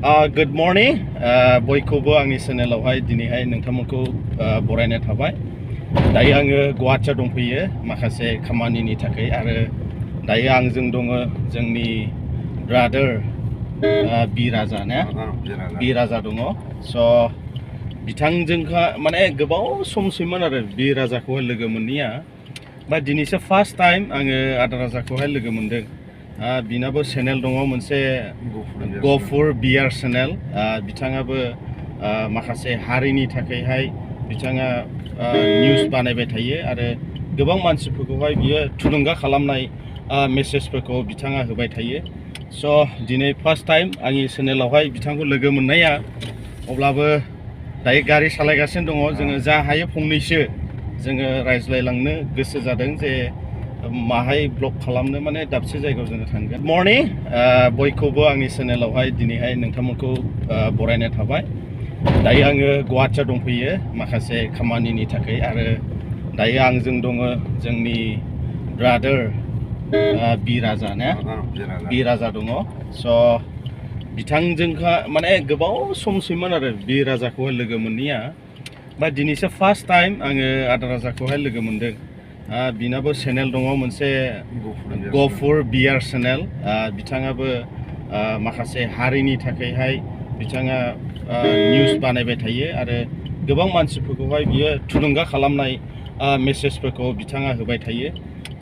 Good morning. बयखौबो आंनि चेनेलावहाय दिनैहाय नोंथांमोनखौ बरायनाय थाबाय। दायो आङो गुवाहाटियाव दंफैयो माखासे खामानिनि थाखाय आरो दायो आंजों दङ जोंनि ब्रादार बि राजा ने बि राजा दङ। स' बिथांजोंहा माने गोबाव समसिममोन आरो बि राजाखौहाय लोगो मोनैया। बा दिनैसो फार्स्ट टाइम आङो आदा राजाखौहाय लोगो मोनदों। बिनाबो चेनेल दङ मोनसे गफुर बियार चेनेल। बिथाङाबो माखासे हारिनि थाखायहाय बिथाङा निउस बानायबाय थायो आरो गोबां मानसिफोरखौहाय बियो थुलुंगा खालामनाय मेसेजफोरखौ बिथाङा होबाय थायो। स' दिनै फार्स्ट टाइम आंनि चेनेलावहाय बिथांखौ लोगो मोननाया, अब्लाबो दायो गारि सालायगासिनो दङ। जोङो जा हायो फंनैसो जोङो रायज्लायलांनो गोसो जादों जे माहाय ब्लग खालामनो माने दाबसे जायगायाव जोङो थांगोन। मर्निं बयखौबो आंनि चेनेलावहाय दिनैहाय नोंथांमोनखौ बरायनाय थाबाय। दायो आङो गुवाहाटियाव दंफैयो माखासे खामानिनि थाखाय आरो दायो आंजों दङ जोंनि ब्रादार बि राजा ने बि राजा दङ। स' बिथांजोंहा माने गोबाव समसिममोन आरो बि राजाखौहाय लोगो मोनैया। बा दिनैसो फार्स्ट टाइम आङो आदा राजाखौहाय लोगो मोनदों। बिनाबो चेनेल दङ मोनसे गफुर बियार चेनेल। बिथाङाबो माखासे हारिनि थाखायहाय बिथाङा निउस बानायबाय थायो आरो गोबां मानसिफोरखौहाय बियो थुलुंगा खालामनाय मेसेजफोरखौ बिथाङा होबाय थायो।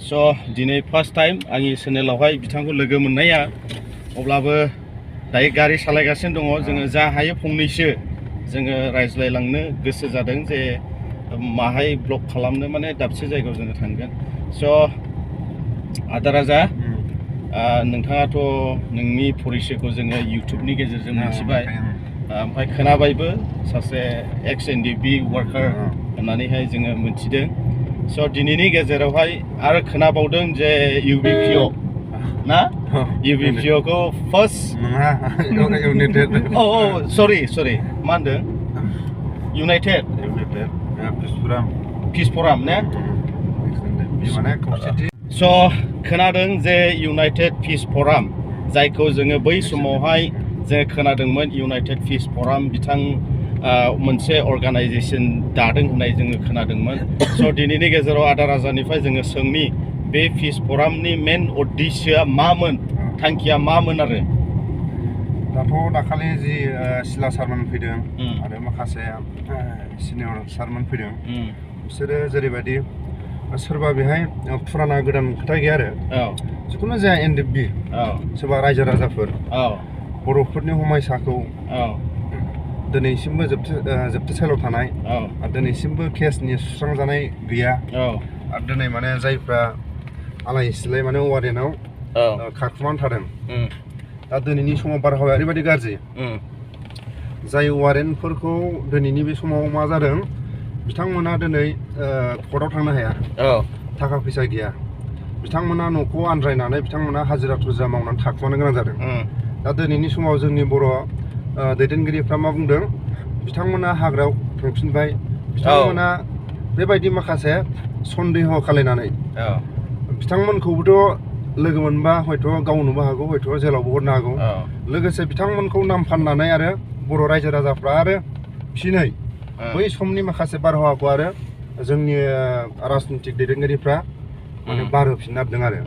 स' दिनै फार्स्ट टाइम आंनि चेनेलावहाय बिथांखौ लोगो मोननाया, अब्लाबो दायो गारि सालायगासिनो दङ। जोङो जा हायो फंनैसो जोङो रायज्लायलांनो गोसो जादों जे माहाय ब्लग खालामनो माने दाबसे जायगायाव जोङो थांगोन। स' आदा राजा, नोंथाङाथ' नोंनि परिचयखौ जोङो इउटुबनि गेजेरजों मिथिबाय, ओमफ्राय खोनाबायबो सासे एक्स एनडिएफबि वार्कार होननानैहाय जोङो मिथिदों। स' दिनैनि गेजेरावहाय आरो खोनाबावदों जे इउबिपिअ ना इउबिपिअखौ फार्स्ट सरि मा होनदों इउनाइटेड पिस फराम ने। स' खोनादों जे इउनाइटेड पिस फराम, जायखौ जोङो बै समावहाय जोङो खोनादोंमोन इउनाइटेड पिस फराम बिथां मोनसे अर्गानाइजेसन दादों होननाय जोङो खोनादोंमोन। स' दिनैनि गेजेराव आदा राजानिफ्राय जोङो सोंनि बे पिस फरामनि मेन उद्देश्यआ मामोन, थांखिया मामोन आरो दाथ' दाखालि जि सिला सारमोन फैदों आरो माखासे सिनियर सारमोन फैदों, बिसोरो जेरैबायदि सोरबा बेहाय फुराना गोदान खोथा गैया आरो जिखुनु जाया एनडिएफबि सोरबा रायजो राजाफोर बर'फोरनि हमायसाखौ दिनैसिमबो जोबथेसालियाव थानाय आरो दिनैसिमबो केसनि सुस्रांजानाय गैया। आरो दिनै माने जायफ्रा आलाय सिलाय माने वारेनाव खारखुमानानै थादों। दा दिनैनि समाव बारहावाया ओरैबायदि गाज्रि, जाय वारेन्टफोरखौ दिनैनि बे समाव मा जादों, बिथांमोना दिनै कर्टआव थांनो हाया, थाखा फैसा गैया। बिथांमोना न'खौ आनज्रायनानै बिथांमोना हाजिरा थुजिरा मावनानै थाखुमानो गोनां जादों। दा दिनैनि समाव जोंनि बर' दैदेनगिरिफ्रा मा बुंदों, बिथांमोना हाग्रायाव थांफिनबाय। बिथांमोना बेबायदि माखासे सन्देह खालायनानै बिथांमोनखौबोथ' लोगो मोनबा हयथ' गावनोबो हागौ, हयथ' जेलावबो हरनो हागौ। लोगोसे बिथांमोनखौ नाम फाननानै आरो बर' रायजो राजाफ्रा आरो फिनै बै समनि माखासे बारहावाखौ आरो जोंनि राजनितिक दैदेनगिरिफ्रा माने बारहोफिननो नागिरदों आरो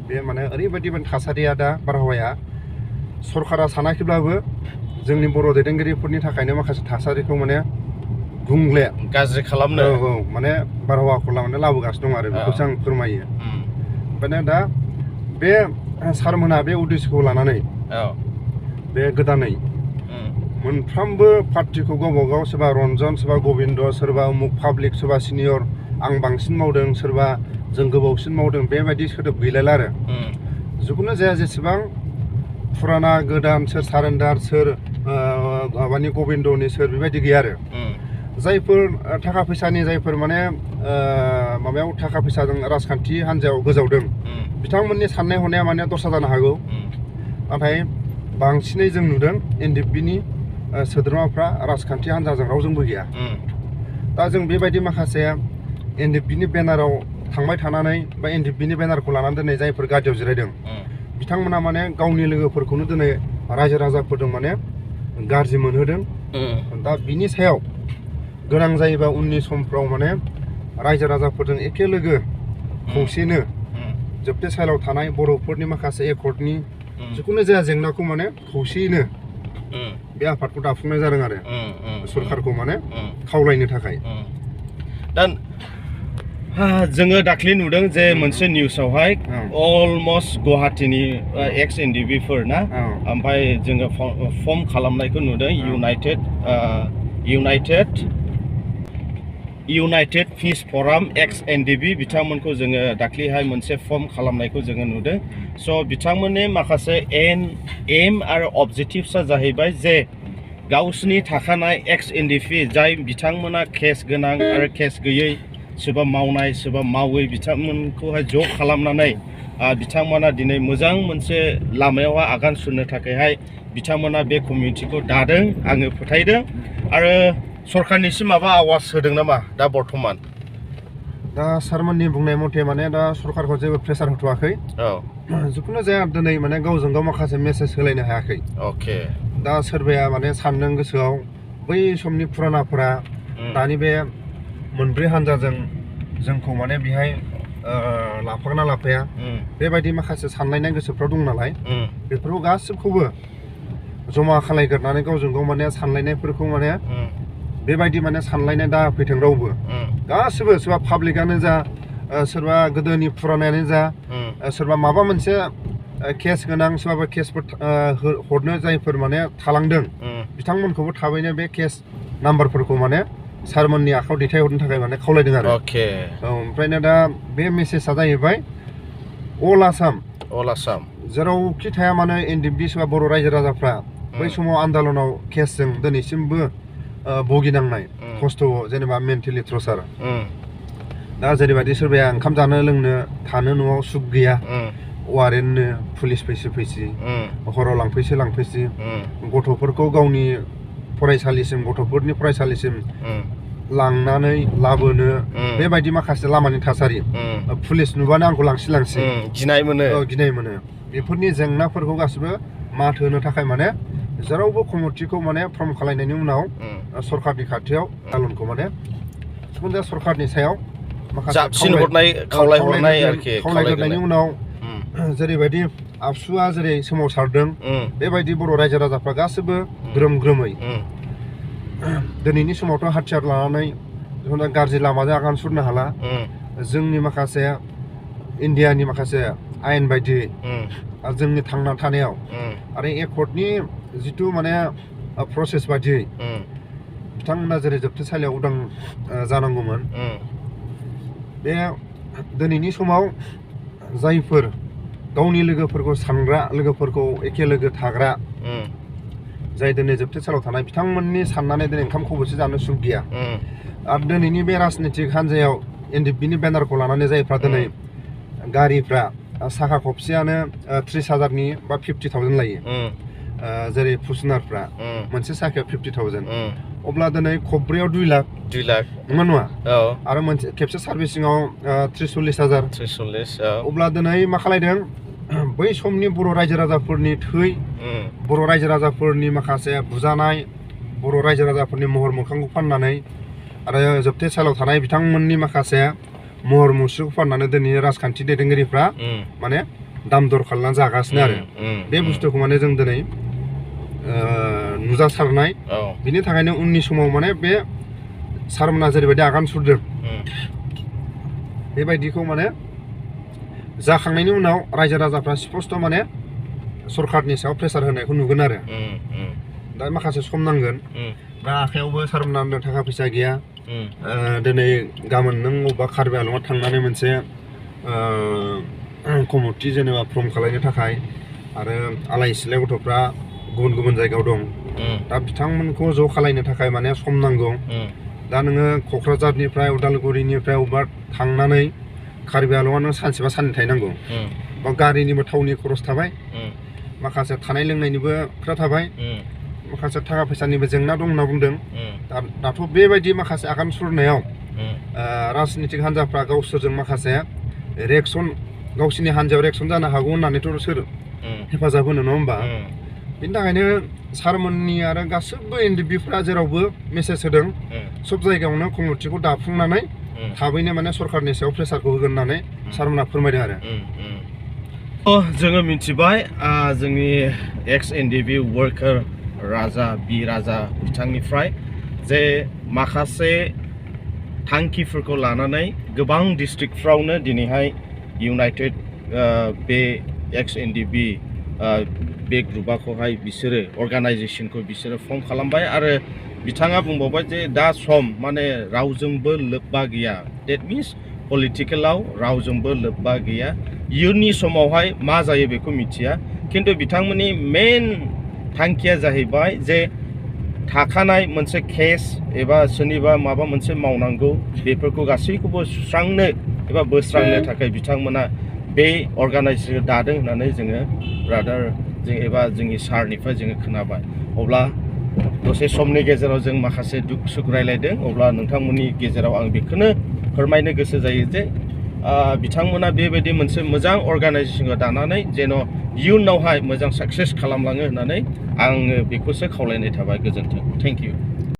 बे माने ओरैबायदि थासारिया दा बारहावाया सरकारा सानाखैब्लाबो जोंनि बर' दैदेनगिरिफोरनि थाखायनो माखासे थासारिखौ माने गुंग्ले गाज्रि खालामनो माने बारहावाखौ लानानै लाबोगासिनो दं आरो बेखौसो आं फोरमायो। ओंखायनो दा बे सारमोना बे उद्देश्यखौ लानानै बे गोदानै मोनफ्रोमबो पार्टिखौ गावबा गाव, सोरबा रन्जन, सोरबा गबिन्द, सोरबा उमुक पाब्लिक, सोरबा सिनियर, आं बांसिन मावदों, सोरबा जों गोबावसिन मावदों, बेबायदि सोदोब गैलायला आरो जिखुनु जाया जेसेबां फुराना गोदान सोर सारेन्डार, सोर माबानि गबिन्दनि, सोर बेबायदि गैया आरो जायफोर थाखा फैसानि, जायफोर माने माबायाव थाखा फैसाजों राजखान्थि हान्जायाव गोजावदों, बिथांमोननि साननाय हनाया माने दस्रा जानो हागौ। नाथाय बांसिनै जों नुदों एनडिएफबिनि सोद्रोमाफ्रा राजखान्थि हान्जाजों रावजोंबो गैया। दा जों बेबायदि माखासे एनडिएफबिनि बेनाराव थांबाय थानानै बा एनडिएफबिनि बेनारखौ लानानै दिनै जायफोर गादियाव जिरायदों, बिथांमोना माने गावनि लोगोफोरखौनो दिनै रायजो राजाफोरजों माने गाज्रि मोनहोदों दा बिनि सायाव गोनां जायोबा उननि समफ्राव माने रायजो राजाफोरजों एखे लोगो खौसेनो जोबथेसालियाव थानाय बर'फोरनि माखासे एकर्डनि जिखुनु जाया जेंनाखौ माने खौसेयैनो बे आफादखौ दाफुंनाय जादों आरो सरकारखौ माने खावलायनो थाखाय दा जोङो दाख्लै नुदों जे मोनसे निउसावहाय अलमस्ट गुवाहाटीनि एक्स NDFB फोर ना ओमफ्राय जोङो फर्म खालामनायखौ नुदों इउनाइटेड पिस फराम एक्स NDFB बिथांमोनखौ जोङो दाख्लैहाय मोनसे फर्म खालामनायखौ जोङो नुदों स' बिथांमोननि माखासे एम आरो अबजेक्टिभ्सआ जाहैबाय जे गावसिनि थाखानाय एक्स NDFB जाय बिथांमोना केस गोनां आरो केस गैयै सोरबा मावनाय सोरबा मावै बिथांमोनखौहाय ज' खालामनानै बिथांमोना दिनै मोजां मोनसे लामायावहाय आगान सुरनो थाखायहाय बिथांमोना बे कमिउनिटिखौ दादों आङो फोथायदों आरो सरकारनिसिम माबा आवाज होदों नामा दा बर्थमान दा सारमोननि बुंनाय मथे माने दा सरकारखौ जेबो प्रेसार होथ'वाखै जिखुनु जाया दिनै माने गावजों गाव माखासे मेसेज होलायनो हायाखै अके दा सोरबाया माने सानदों गोसोआव बै समनि फुरानाफोरा दानि बे मोनब्रै हानजाजों जोंखौ माने बेहाय लाफागोन ना लाफाया बेबायदि माखासे सानलायनाय गोसोफ्राव दं नालाय बेफोरखौ गासिबखौबो जमा खालायग्रोनानै गावजों गाव माने सानलायनायफोरखौ माने बेबायदि माने सानलायनाय दा फैथों रावबो गासिबो सोरबा पाब्लिकआनो जा सोरबा गोदोनि फुरानायानो जा सोरबा माबा मोनसे केस गोनां सोरबा केसफोर हरनो जायफोर माने थालांदों बिथांमोनखौबो थाबैनो बे केस नाम्बारफोरखौ माने सारमोननि आखायाव दैथायहरनो थाखाय माने खावलायदों आरो ओमफ्रायनो दा बे मेसेजआ जाहैबाय अल आसाम जेरावखि थाया मानो NDFB सोरबा बर' रायजो राजाफ्रा बै समाव आन्दलनाव केसजों दिनैसिमबो भुगिनांनाय खस्थ' जेनेबा मेन्टेलि टर्चार दा जेरैबायदि सोरबाया ओंखाम जानो लोंनो थानो न'आव सुख गैया वारेन्टनो पुलिस फैसि हराव लांफैसि गथ'फोरखौ गावनि फरायसालिसिम गथ'फोरनि फरायसालिसिम लांनानै लाबोनो बेबायदि माखासे लामानि थासारि पुलिस नुबानो आंखौ लांसि गिनाय मोनो बेफोरनि जेंनाफोरखौ गासिबो माथो होनो थाखाय माने जेरावबो कमिटिखौ माने फर्म खालायनायनि उनाव सरकारनि खाथियाव आन्दलनखौ माने जिखुनु सरकारनि सायाव माखासे खावलायग्रोनायनि उनाव जेरैबायदि आबसुआ जेरै सोमावसारदों बेबायदि बर' रायजो राजाफ्रा गासिबो ग्रोमै दिनैनि समावथ' हाथियार लानानै गाज्रि लामाजों आगान सुरनो हाला जोंनि माखासे इन्डियानि माखासे आयेन बायदियै जोंनि थांना थानायाव आरो एकर्डनि जिथु माने प्रसेस बायदियै बिथांमोना जेरै जोबथेसालियाव उदां जानांगौमोन बे दिनैनि समाव जायफोर गावनि लोगोफोरखौ सानग्रा लोगोफोरखौ एखे लोगो थाग्रा जाय दिनै जोबथेसालियाव थानाय बिथांमोननि साननानै दिनै ओंखाम खब'से जानो सुख गैया आरो दिनैनि बे राजनितिक हान्जायाव NDFBनि बेनारखौ लानानै जायफ्रा दिनै गारिफ्रा साखा खबसेयानो 30,000नि बा 50,000 लायो जेरै फुसनारफ्रा मोनसे साखायाव 50,000 अब्ला दिनै खब्रैयाव 2 लाख नङा आरो मोनसे खेबसे सार्भिसिङाव 30-40,000 अब्ला दिनै मा खालायदों बै समनि बर' रायजो राजाफोरनि थै बर' रायजो राजाफोरनि माखासे बुजानाय बर' रायजो राजाफोरनि महर मोखांखौ फाननानै आरो जोबथेसालियाव थानाय बिथांमोननि माखासे महर मुस्रिखौ फाननानै दिनै राजखान्थि दैदेनगिरिफ्रा माने दाम दर खालामनानै जागासिनो आरो बे बुस्थुखौ माने जों दिनै नुजासारनाय बिनि थाखायनो उननि समाव माने बे सारमोना जेरैबायदि आगान सुरदों बेबायदिखौ माने जाखांनायनि उनाव रायजो राजाफ्रा स्पष्ट माने सरकारनि सायाव प्रेसार होनायखौ नुगोन आरो दा माखासे सम नांगोन दा आखायावबो सारमोना थाखा फैसा गैया दिनै गाबोन नों अबेबा कार्बि आंलंआव थांनानै मोनसे कमिटि जेनेबा फर्म खालायनो थाखाय आरो आलाय सिलाय गथ'फ्रा गुबुन गुबुन जायगायाव दं दा बिथांमोनखौ ज' खालायनो थाखाय माने सम नांगौ दा नोङो क'क्राझारनिफ्राय उदालगुरिनिफ्राय अबेबा थांनानै कार्बि आंलंआव नों सानसे बा साननै थाहैनांगौ बा गारिनिबो थावनि खरस थाबाय माखासे थानाय लोंनायनिबो खोथा थाबाय माखासे थाखा फैसानिबो जेंना दं होनना बुंदों दाथ' बेबायदि माखासे आगान सुरनायाव राजनितिक हान्जाफ्रा गावसोरजों माखासे रिएक्सन गावसिनि हान्जायाव रिएक्सन जानो हागौ होननानैथ' सोर हेफाजाब होनो नङा होमबा बेनि थाखायनो सारमोननि आरो गासैबो एनडिएफबिफ्रा जेरावबो मेसेज होदों सब जायगायावनो कमिटिखौ दाफुंनानै थाबैनो माने सरकारनि सायाव प्रेसारखौ होगोन होननानै सारमोनहा फोरमायदों आरो जोङो मिथिबाय जोंनि एक्स एनडिएफबि वर्कार राजा बिथांनिफ्राय जे माखासे थांखिफोरखौ लानानै गोबां डिस्ट्रिक्टफ्रावनो दिनैहाय इउनाइटेड बे एक्स एनडिएफबि बे ग्रुपखौहाय बिसोरो अर्गानाइजेशनखौ बिसोरो फर्म खालामबाय आरो बिथाङा बुंबावबाय जे दा सम माने रावजोंबो लोब्बा गैया डेट मिन्स पलिटिकेलाव रावजोंबो लोब्बा गैया इयुननि समावहाय मा जायो बेखौ मिथिया खिन्थु बिथांमोननि मेन थांखिया जाहैबाय जे थाखानाय मोनसे केस एबा सोरनिबा माबा मोनसे मावनांगौ बेफोरखौ गासैखौबो सुस्रांनो एबा बोस्रांनो थाखाय बिथांमोना बे अर्गानाइजेशनखौ दादों होननानै जोङो ब्रादार जों एबा जोंनि सारनिफ्राय जोङो खोनाबाय अब्ला दसे समनि गेजेराव जों माखासे दुख सुख रायलायदों अब्ला नोंथांमोननि गेजेराव आं बेखौनो फोरमायनो गोसो जायो जे बिथांमोना बेबायदि मोनसे मोजां अर्गानाइजेशनखौ दानानै जेन' इयुनावहाय मोजां साक्सेस खालामलाङो होननानै आङो बेखौसो खावलायनाय थाबाय गोजोन्थों थेंक इउ